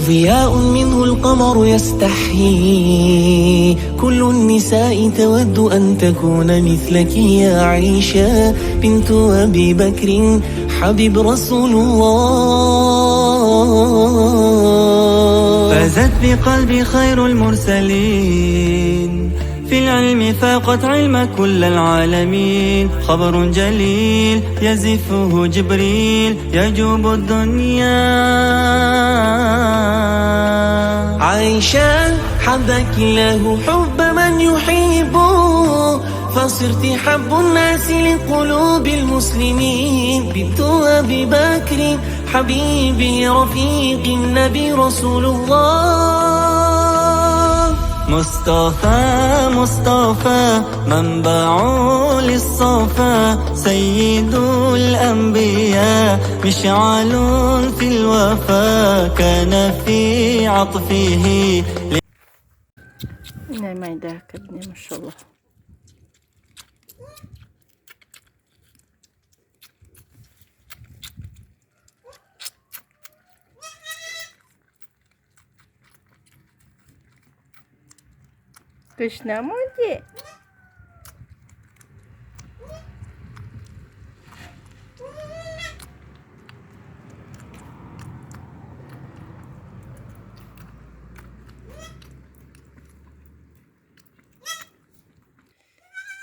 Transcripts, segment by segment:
ضياء منه القمر يستحيي، كل النساء تود أن تكون مثلك يا عائشة بنت أبي بكر حبيب رسول الله. فازت بقلبي خير المرسلين، في العلم فاقت علم كل العالمين، خبر جليل يزفه جبريل يجوب الدنيا. عائشة حبك الله حب من يحبه، فصرت حب الناس لقلوب المسلمين، بنت أبي بكر حبيبي رفيق النبي رسول الله. مصطفى مصطفى منبع للصفا، سيد الأنبياء مشعل في الوفا، كان في عطفه. Ина майда кабине, машалло. Гушна монди?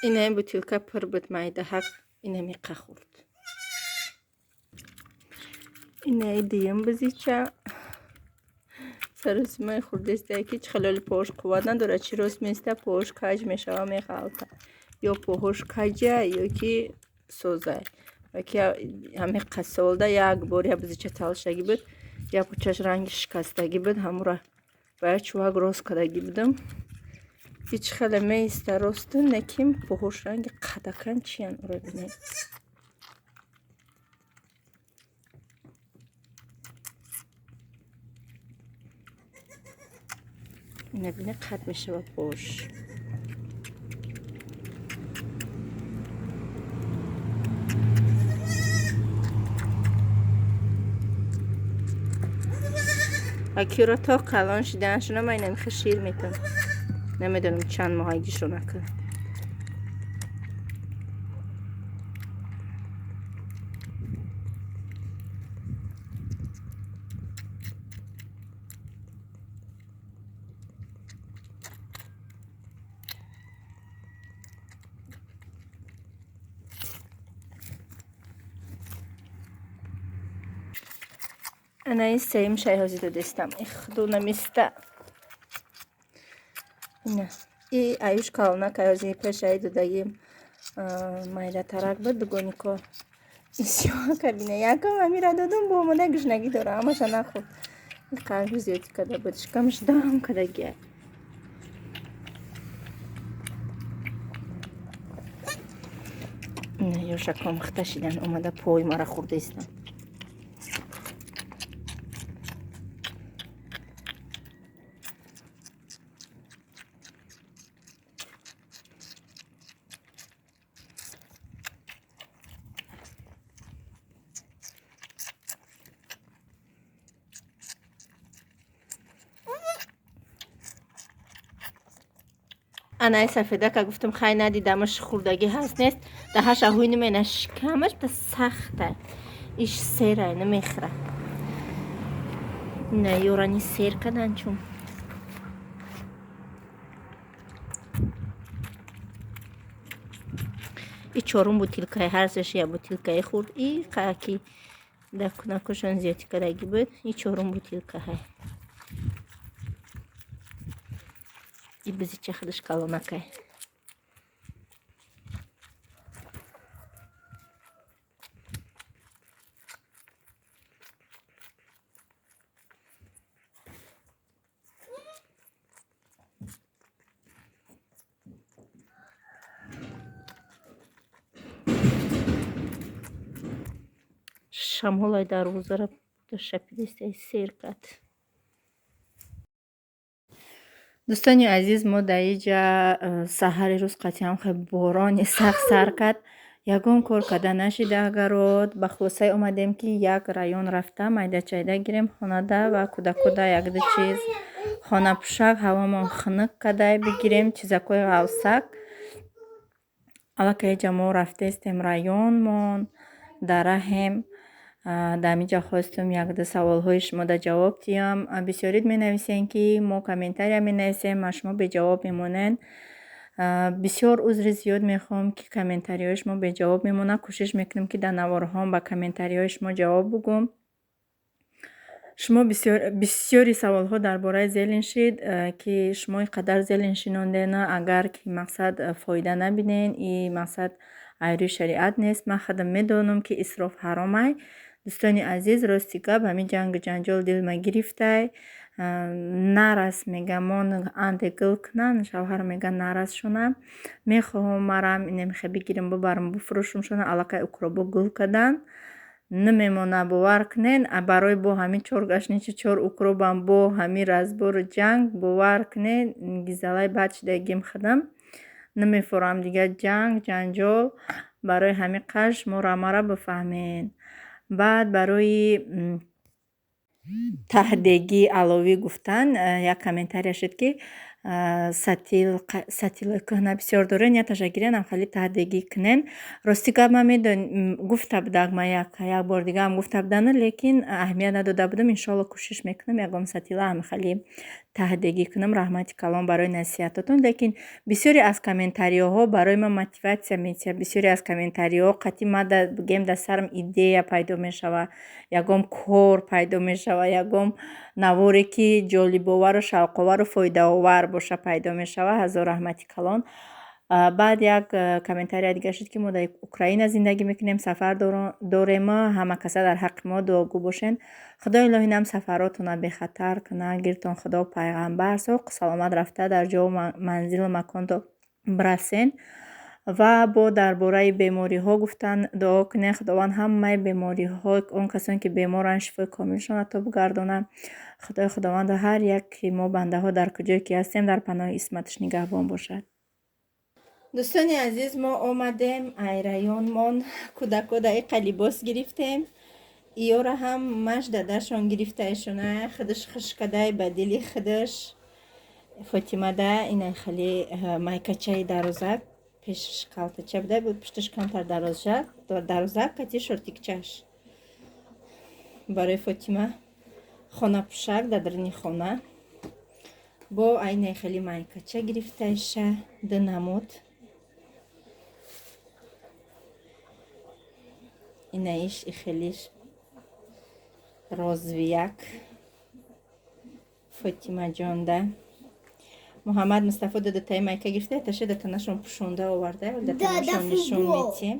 Инаи бутилка пур буд, майдаҳак инамиқа хӯрд. Инаи дуюм бизича саросимаи хурдестае, ки чӣ хелоли поҳош қувват надорад, чӣ рост места, поҳош каҷ мешава, меғалта. Ё поҳош каҷа, ё ки созай. Ва ки ҳамин қасолда як бор як бизича талшагӣ буд, як пучаш ранги шикастагӣ буд, ҳамура ба як чувак рост кардагӣ будам. Ҳеҷ хеле меиста росту, неким поҳош ранги қадакан чиян, уро бинед. Ина бине, қат мешава пош. Акиро то калон шиданашона ман инамихе шир метам. Намедонам чанд моҳагишро накунам. Анаи сеюм шайҳози додестам. Ихду намиста. Ина. И аюш калонак ҳози пешаи додагим майдатарак буд, дугонико. Исёа кабина. Якам амира додум, бо омода гушнагӣ дора, ҳамаша нахӯрд. Қарб зиёдӣ када буд, шикамаш дам кадагия. Ина ёшаком хта шидан, омада пой мара хӯрдаистам. Анаи сафедака гуфтам, хай надидамаш, хурдагӣ ҳаст нест, даҳаш аҳуй намена, шикамаш да сахта, иш серай намехӯра. Ина ёрани сер кадан чун. И чорум бутилкаи, ҳарсеш як бутилкаи хурд, и қаки дар кунакошон зиёдӣ кардагӣ буд, и чорум бутилкаҳай. И бизича худаш калонакай. Шамолай дарвозара шапидестай, сер кард. Дӯстони азиз, мо дар иҷа саҳари рӯз қатъиан хеле борони сахт сар кард. Ягон кор карда нашида агарот. Ба хулосае омадем, ки як район рафта, майдачайда гирем хонада ва кӯдакода якду чиз, хонапӯшак, ҳавомон хунук кадай, бигирем чизакҳои ғавсак. Аллакай ҷа мо рафтаистем районмон, дар раҳем. Дар ҳаминҷа хостум якду саволҳои шумода ҷавоб диҳам. Бисёрид менависем, ки мо комментария менависем, а шумо беҷавоб мемонед. Бисёр узри зиёд мехоҳам, ки комментариҳои шумо беҷавоб мемонад. Кӯшиш мекунем, ки дар наворҳом ба комментариҳои шумо ҷавоб бугӯм. Шумо бисёри саволҳо дар бораи зелень шид, ки шумо ин қадар зелень шинондена, агар ки мақсад фоида набинен, и мақсад айрӯи шариат нест. Ман худам медонам, ки исроф ҳаромай. Дӯстони азиз, рости гап, ҳамин ҷангу ҷанҷол дилма гирифтай. Нарас мегам, мон анде гул кунан, шавҳар мега, нарасшона. Мехоҳам марам инемихе бигирам, бубарам, буфурӯшумшона. Аллакай укробо гул кадан намемона, бовар кунен. Барои бо ҳамин чор гашничи, чор укробам, бо ҳамин разбору ҷанг, бовар кунен, гизалаи бад шидагим худам. Намефурам дигар ҷанг ҷанҷол. Барои ҳамин қаш моро мара бифаҳмен. Баъд барои таҳдегӣ аловӣ гуфтан як комментария шуд, ки сатил, сатилои кӯҳна бисёр дорен, яташа гирен, амхали таҳдегӣ кунен. Рости гап, ман медон, гуфта будак, ман як бор дигаам гуфта будану, лекин аҳамият надода будам. Иншоалло, кӯшиш мекунам, ягон сатила ҳамхали таҳдегӣ кунам. Раҳмати калон барои насиҳатотон, лекин бисёре аз комментариҳо барои ман мотиватсия медиҳад. Бисёре аз комментариҳо қатъи ма, бигем, дар сарам идея пайдо мешавад, ягон кор пайдо мешавад, ягон наворе, ки ҷолибовару шавқовару фоидаовар боша, пайдо мешавад. Ҳазор раҳмати калон. Баъд як комментария дига шуд, ки мо дар Украина зиндагӣ мекунем, сафар дорем, ҳама каса дар ҳаққи мо дуогӯ бошен. Худои илоҳӣ нам сафаротона бехатар кунад, гиртон Худо пайғамбар, соқу саломат рафта дар ҷову манзилу маконто бирасен. Ва бо дар бораи бемориҳо гуфтан, дуо кунед, Худованд ҳамаи бемориҳо, он касоне ки беморанд, шифои комилшон ато бигардонад. Худои Худованд ҳар яки мо бандаҳо дар куҷое ки ҳастем, дар паноҳи исматаш нигаҳбон бошад. Дӯстони азиз, мо омадем ай районмон, кӯдако дар иқа либос гирифтем. Иёра ҳам маш дадашон гирифтаишона, худаш хушкадай ба дили худаш. Фотимада инай хеле майкачаи дарозак, пешаш калтача буда буд, пушташ камтар дарозак, кати шортикчаш. Барои Фотима хонапӯшак дар даруни хона. Бо айнай хеле майкача гирифтаиша, ду намуд. Инаиш ихелиш розвияк Фотимаҷонда. Муҳаммад Мустафо дудатаи майка гирифта, таша датанашон пӯшонда оварда, датанашон нишон метиҳем.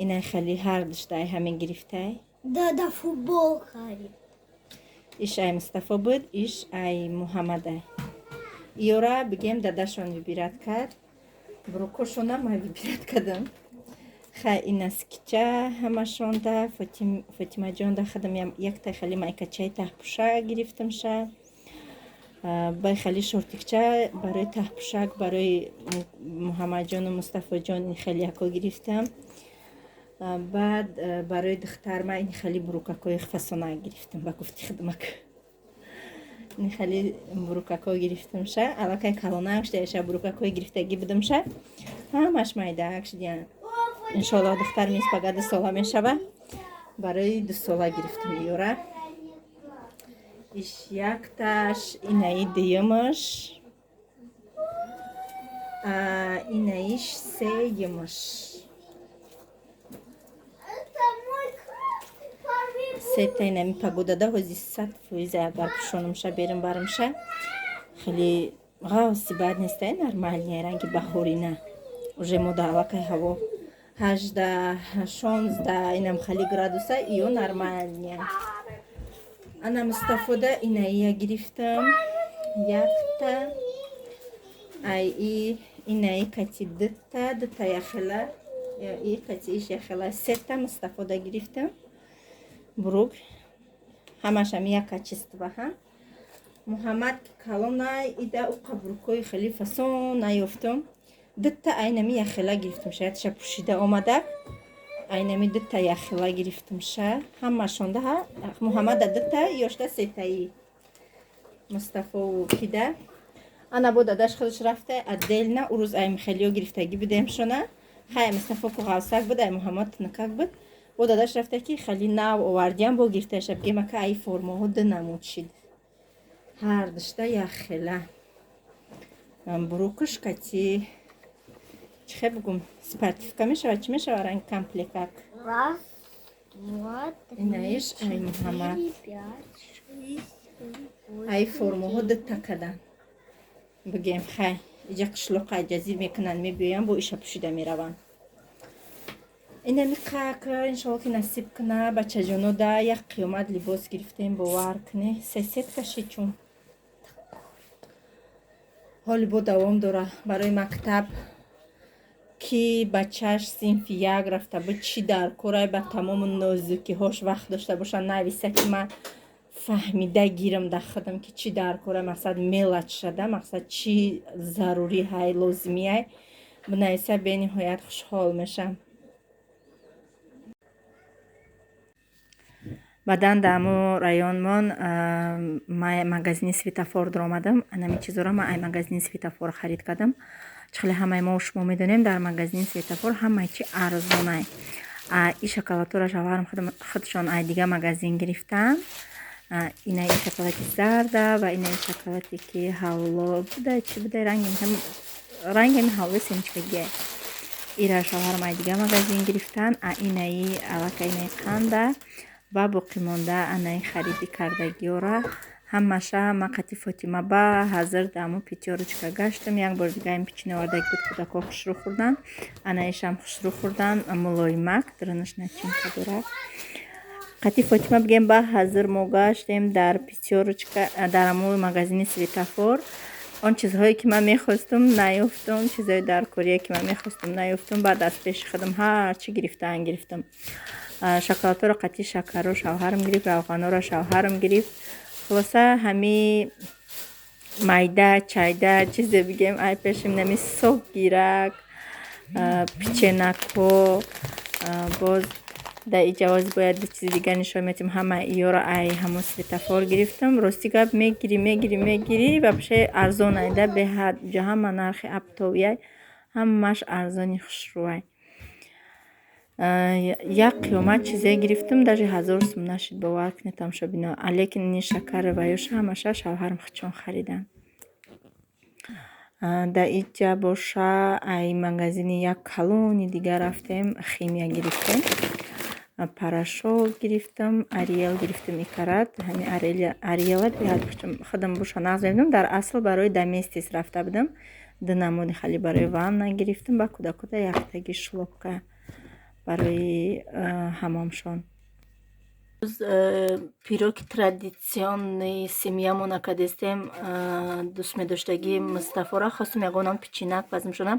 Инай хеле ҳар душтай ҳамин гирифтай. Дада футбол харид. Иш ай Мустафо буд, иш ай Муҳаммадай. Иёра, бигем, дадашон выбирать кард, брукошона ман выбирать кардам. Хай, инаскича ҳамашонда. Фотимаҷонда худам якта хеле майкачаи таҳпӯшак гирифтамша, бай хеле шортикча барои таҳпӯшак барои Муҳаммадҷону Мустафоҷон ин хеле яко гирифтам. Баъд барои духтарма ин хеле бурукакҳои фасона гирифтам. Ба гуфти хидмак, ин хеле бурукакҳо гирифтамша. Аллакай калонаак шудаиша, бурукакҳои гирифтагӣ будамша, ҳамаш майдаак шудиян. Иншоаллоҳ, духтар миз пага 2 сола мешава, барои 2 сола гирифтам иёра. Иш якташ, инаи дуюмаш, инаиш сеюмаш. Это мой красный парень. Сета. Инами погодада ҳози 100%, агар пӯшонамша, берим барамша, хеле ғавси бад нестай, нормальный, ранги баҳорина. Уже мо дар аллакай ҳаво 18, 16, инам хали градуса, иё нормальный. Ана Мустафода инаия гирифтам, якта ай и инаи кати дута, дута яхела, и кати иш яхела, сета Мустафода гирифтам. Бурук ҳамаш ами як качество. Ҳа, Муҳаммад калона ида, уқа бурукҳои хеле фасон наёфтам. Дутта айнами яхела гирифтимша, ятша пӯшида омадак. Айнами дутта яхела гирифтимша. Ҳамашонда ҳа Муҳаммада дутта, ёшта сетаи. Мустафову кида. Ана бо дадаш худаш рафта отдельно урӯз ай Михелиё гирифтагӣ будемшона. Хай Мустафо ку ғавсак буд, ай Муҳаммад тинакак буд. Бо дадаш рафта ки хеле нав овардиям, бо гирифташа бигем ака ай формаҳо ду намуд шид. Ҳар душта яхела. Брюк аш кати чӣ хел бигум, спортивка мешавад, чӣ мешавад, ранги комплекак. Раз, два, три, Инаиш ай Муҳаммад. четыре, пять, шесть, семь, восемь, Ай формаҳо дутта кадан. Бигем хай иҷа қишлоқа ҷазир мекунанд, мебиёянд, бо иша пӯшида мераванд. Инами қак иншоалло ки насиб куна бачаҷоно да як қиёмат либос гирифтем, бовар кунӣ сесет кашид, чун ҳоли бо давом дора барои мактаб ки бачаш синфи як рафта буд, чӣ дар корай ба тамому нозукиҳош вақт дошта боша нависа ки ман фаҳмида гирам дар худам ки чӣ дар кора, мақсад мелочь шада, мақсад чӣ зарурӣ ҳай, лозимиай бинависа, бениҳоят хушҳол мешам. Баъдан дар ҳамо районмон магазини Светофор даромадам. Анами чизоро ман ай магазини Светофор харид кардам. Чӣ хеле ҳамаи мо шумо медонем, дар магазини Светофор ҳамаи чи арзонай. И шоколадҳоро шавҳарам худшон ай дига магазин гирифтанд. Инаи шоколади зарда ва инаи шоколаде ки ҳавло буда, чӣ буда, ранги ҳами ҳавлои семечкагиай. Ира шавҳарам ай дига магазин гирифтанд. А инаи аллакай инаи қанда ва боқимонда анаи хариди кардагиёра ҳамаша ман қати Фотима ба ҳазир дар ҳамо Пятёрочка гаштам. Як бор дига ин печенье овардаги буд, кӯдакҳо хушрӯ хӯрданд. Анаишам хушрӯ хӯрданд, мулоимак, дарунаш начинка дорад. Қати Фотима бигем ба ҳазир мо гаштем дар Пятёрочка, дар ҳамо магазини Светофор. Он чизҳое ки ман мехостум наёфтум, чизҳои даркорие ки ман мехостум наёфтум. Баъд аз пеши худам ҳарчи гирифтаан гирифтам. Шоколадҳоро қати шакарро шавҳарам гирифт, равғанҳоро шавҳарам гирифт. Хулоса ҳами майда чайда чизе бигем ай пешим нами сокгирак, печенакҳо, боз дар и ҷавоз бояд ду чизи дигар нишон метим. Ҳама иёро ай ҳамон Светофор гирифтам. Рости гап мегирӣ, мегирӣ, мегирӣ ва пеше арзон айда беҳад ҷо ҳама нархи оптовиай, ҳамааш арзони хушрӯай. Як қиёмат чизе гирифтам, даже 1000 сум нашид, бовар кунед тамошобино. Лекин ини шакари ва ёша ҳамаша шавҳарам худшон хариданд. Дар иҷа боша ай магазини як калони дигар рафтем, химия гирифтем. Порошок гирифтам, Ариэл гирифтам икарат. Ҳами Ариэла беҳад худам боша нағз мебинам. Дар асл барои Доместос рафта будам. Ду намуди хали барои ванна гирифтам, ба кӯдакода яктаги шлёпка барои ҳамомшон. Пироги традиционный семьямона кадестем, дӯст медоштагӣ Мустафора хостум ягонам печенак пазм шонам.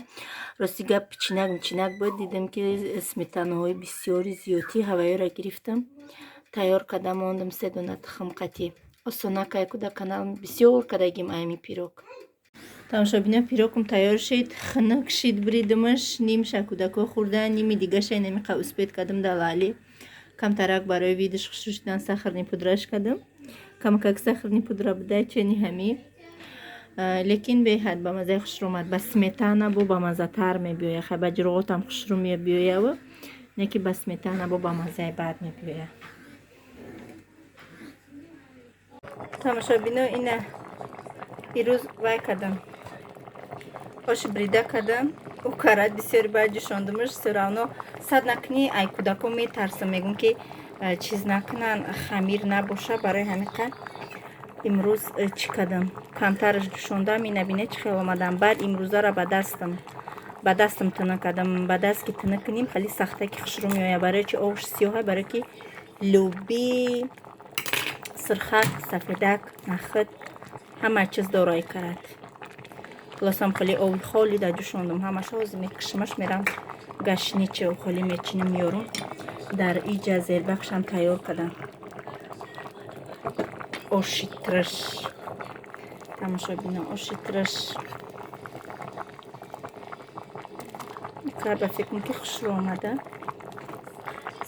Рости гап печенак мичинак буд, дидам ки сметанаҳои бисёри зиёдӣ ҳаваёра гирифтам. Тайёр карда мондам се дона тухм қатӣ. Осонакай ку дар канал бисёр кардагим айми пирог. Тамошобино пирогам тайёр шид, хунук шид, бридимаш, нимша кӯдакҳо хӯрдан, ними дигаша инамиқа успеть кардам дар лаъли. Камтарак барои видаш хушрӯ шудан сахарный пудраш кардам. Камакак сахарный пудра буда чени ҳами. Лекин беҳад ба маззаи хушрӯ омад. Ба сметана бо ба маззатар мебиёяд. Хай ба ҷурғотам хушрӯ мебиёяву, не ки ба сметана бо ба маззаи бад мебиёяд. Тамошобино ина ирӯз вай кардам. Оши брида кардам. Ӯ карат бисёри баъд ҷӯшондумаш, всё равно сад накунӣ ай кӯдакҳо метарсам, мегӯм ки чиз накунанд, хамир набоша. Барои ҳамин қад имрӯз чӣ кардам, камтараш ҷӯшондам. Ина бинед чӣ хел омадам. Баъд имрӯзаро ба дастам тунук кардам. Ба даст ки тунук кунем хеле сахта ки хушрӯ меояд. Барои чи овш сиёҳа, барое ки лӯби, сирхак, сафедак, нахӯд ҳама чиз дорои карад. Хулосам хеле ови холи дар ҷӯшондум. Ҳамаша ҳозир мекушамаш, мерам гашниче холӣ мечинам меёрум. Дар иҷа зербахшам тайёр кардам. Оши трш. Тамошобино оши трш. Аллакай ба фикр ки хушрӯ омада.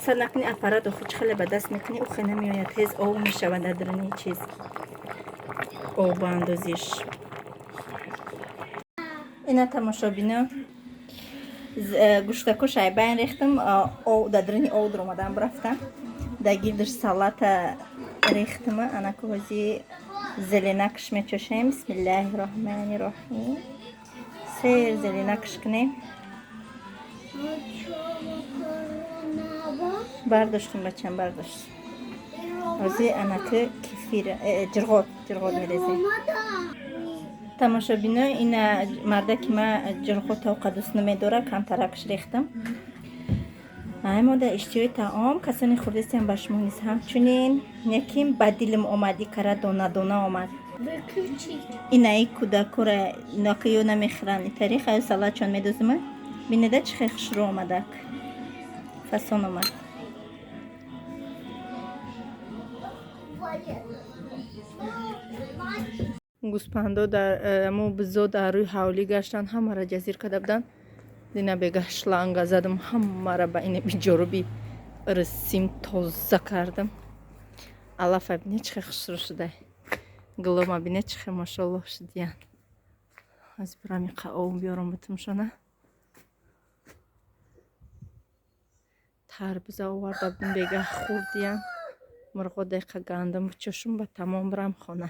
Сар накунӣ, аппарат охи чӣ хеле ба даст мекунӣ, ухе намеояд, тез ов мешавад дар даруни чиз. Об андозиш. Ина, тамошобино, гӯштако шайбайн рехтам, дар даруни ов дуромадан бирафтам. Дар гирдаш салата рехтама, анаку ҳози зеленакш мечошем. Бисмиллаҳи роҳмани роҳим. Сер зеленакш кунем. Бардоштум, бачам, бардошт. Ҳози анаки кефир, ҷирғот мерезем. Тамошобино, ина мардаки ма ҷирғот тавқа дӯст намедора, камтаракш рехтам. Ай мода, иштиҳои таом, касоне хурдистем, ба шумо низ ҳамчунин. Неким ба дилим омад, икара дона дона омад. Инаи кӯдакора нака ё намехӯранд, итари хаю салатчон медозима. Бинеда, чӣ хел хушрӯ омадак, фасон омад. Гӯспандо дар амо бизо дар рӯи ҳавлӣ гаштанд, ҳамаро ҷазир карда буданд. Дина бегаҳ шланга задам, ҳамаро ба ина биҷоруби рисим тоза кардам. Алафа бине, чӣ хел хушрӯ шуда. Гулома бине, чӣ хел машоллоҳ шудиян. Аз бирам иқа ов биёрам бутумшона. Тарбуза оварда будем, бегаҳ хӯрдиян. Мурғо дақиқа гандум бичошум, ба тамом бирам хона.